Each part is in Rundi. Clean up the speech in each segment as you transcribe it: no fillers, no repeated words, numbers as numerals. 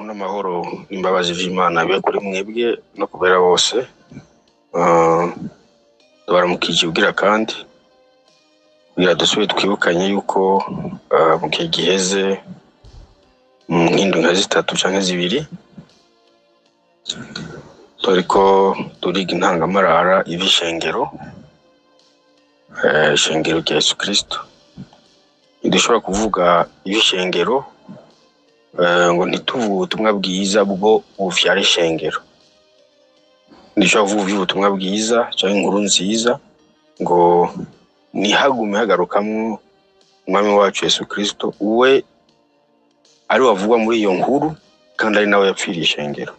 N'amahoro n'imbabazi vy'Imana bibe kuri mwebwe no kubera bose. Ndabaramukije ugira kandi kugira dusubire twibukanye yuko mu gihe giheze nk'indwi nka zitatu canke zibiri turiko turiga intangamarara ivy'ishengero, ishengero rya Yesu Kristo. Ntidushobora kuvuga ivy'ishengero ngo ntituvuge ubutumwa bwiza bwo buvyara ishengero. Ntidushobora kuvuga ivy'ubutumwa bwiza canke inkuru nziza ngo ntihagume hagarukamwo umwami wacu Yesu Kristo, we ari we avugwa muri iyo nkuru kandi ari nawe yapfiriye ishengero.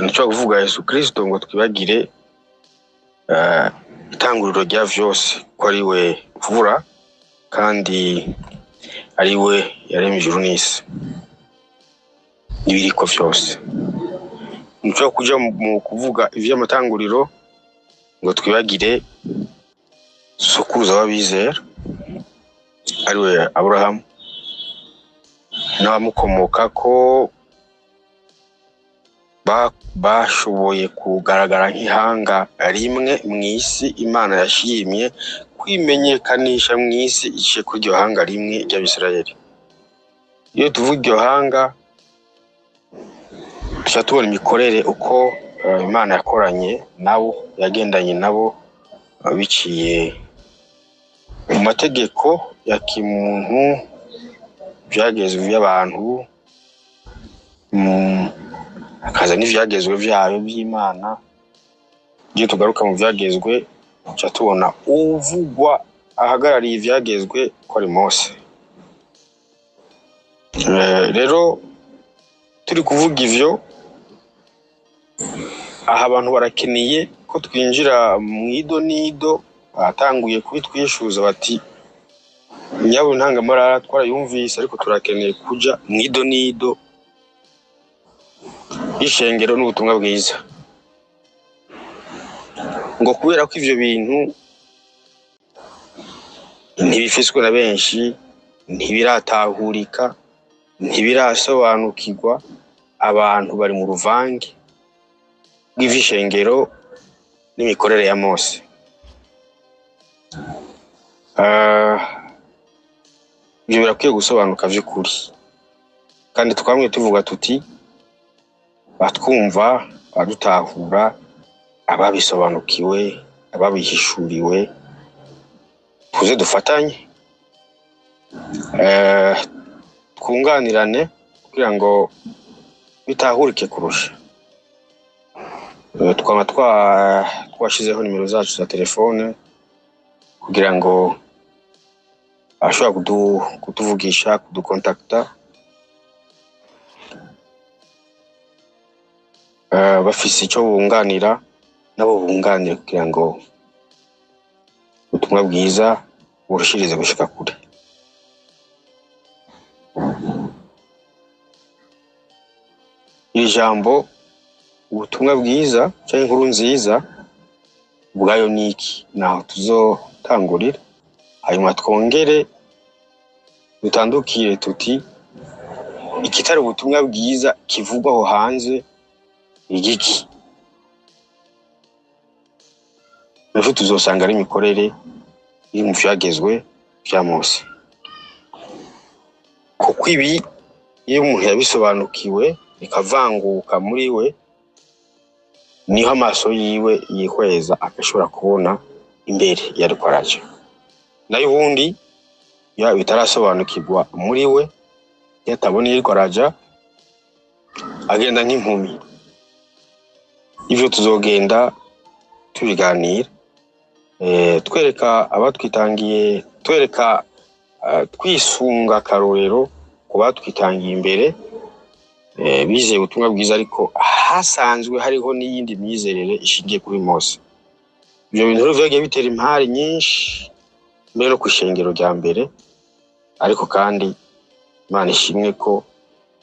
Ntidushobora kuvuga Yesu Kristo ngo twibagire itanguriro rya vyose, ko ari we mvura kandi ari we yaremye ijuru n'isi n'ibiriko vyose. Ntidushobora kuja mu kuvuga ivy'amatanguriro ngo twibagire sokuruza w'abizera ari we Aburahamu n'abamukomokako bashoboye kugaragara nk'ihanga rimwe mw'isi Imana yashimye kwimenyekanisha mw'isi iciye kuri iryo hanga rimwe ry'Abisirayeli. Iyo tuvuga iryo hanga tuca tubona imikorere uko Imana yakoranye nabo, yagendanye nabo biciye mu mategeko ya kimuntu, ivyagezwe vy'abantu, hakaza n'ivyagezwe vyayo vy'Imana. Iyo tugaruka mu vyagezwe tuca tubona uwuvugwa ahagarariye ivyagezwe ko ari Mose. Rero turi kuvuga ivyo, aha abantu barakeneye ko twinjira mw'ido n'ido. Batanguye kubitwishuza bati nyabo ntangamarara twarayumvise, ariko turakeneye kuja mw'ido n'ido y'ishengero n'ubutumwa bwiza, ngo kubera ko ivyo bintu ntibifiswe na benshi, ntibiratahurika, ntibirasobanukirwa, abantu bari mu ruvange rw'ivy'ishengero n'imikorere ya Mose. Ivyo birakwiye gusobanuka vy'ukuri, kandi twamwe tuvuga tuti batwumva, badutahura, ababisobanukiwe, ababihishuriwe, tuze dufatanye, twunganirane kugira ngo bitahurike kurusha. Twama twashizeho nimero zacu za telefone kugira ngo abashobora kutuvugisha, kudukontakta, bafise ico bunganira nabo bunganire kugira ngo ubutumwa bwiza burushirize gushika kure. Iri jambo ubutumwa bwiza canke inkuru nziza ubwayo niki? Naho tuzotangurira, hanyuma twongere dutandukire tuti ikitari ubutumwa bwiza kivugwa aho hanze igiki? Ejo tuzosanga ari imikorere iri mu vyagezwe vya Mose. Kuko ibi iyo umuntu yabisobanukiwe bikavanguka muri we, niho amaso yiwe yihweza agashobora kubona imbere iyo ariko araja. Nayo ubundi iyo bitarasobanukirwa muri we, iyo atabona iyo ariko araja, agenda nk'impumi. Ivyo tuzogenda tubiganira, twereka abatwitangiye, twereka twisunga akarorero ku batwitangiye imbere, bizeye ubutumwa bwiza, ariko hasanzwe hariho n'iyindi myizerere ishingiye kuri Mose. Ivyo bintu rero vyagiye bitera impari nyinshi mbere no kw'ishengero rya mbere, ariko kandi Imana ishimwe ko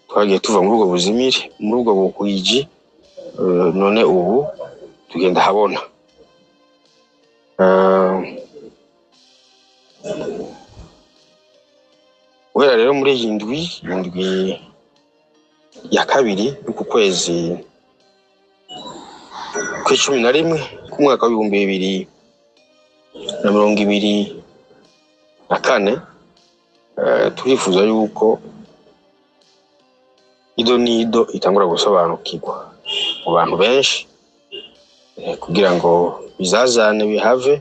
twagiye tuva muri ubwo buzimire, muri ubwo buhwiji, none ubu tugenda habona. Guhera rero muri iyi ndwi, indwi ya kabiri y'uku kwezi kw'11 k'umwaka w'2024, turifuza yuko ido n'ido itangura gusobanukirwa mu bantu benshi, kugira ngo bizazane bihave,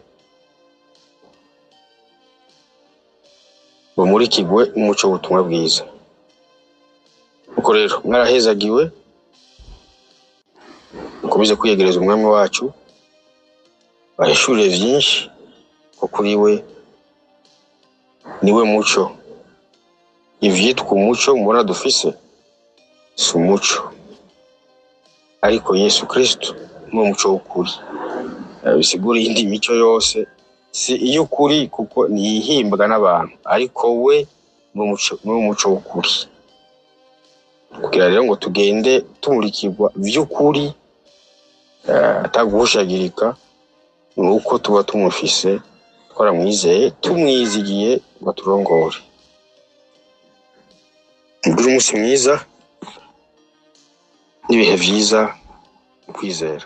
bumurikirwe n'umuco w'ubutumwa bwiza. Nuko rero mwarahezagiwe, mukomeze kwiyegereza umwami wacu, bahishurire vyinshi, ko kuri we niwe muco. Ivyitwa umuco mubona dufise si umuco, ariko Yesu Kristo niwe muco w'ukuri. Bisigura iyindi mico yose si iy'ukuri, kuko niyihimbwa n'abantu, ariko we niwe muco w'ukuri. Kugira rero ngo tugende tumurikirwa vy'ukuri, ataguhushagirika, ni uko tuba tumufise, twaramwizeye, tumwizigiye ngo aturongore. Mugire umunsi mwiza n'ibihe vyiza mu kwizera.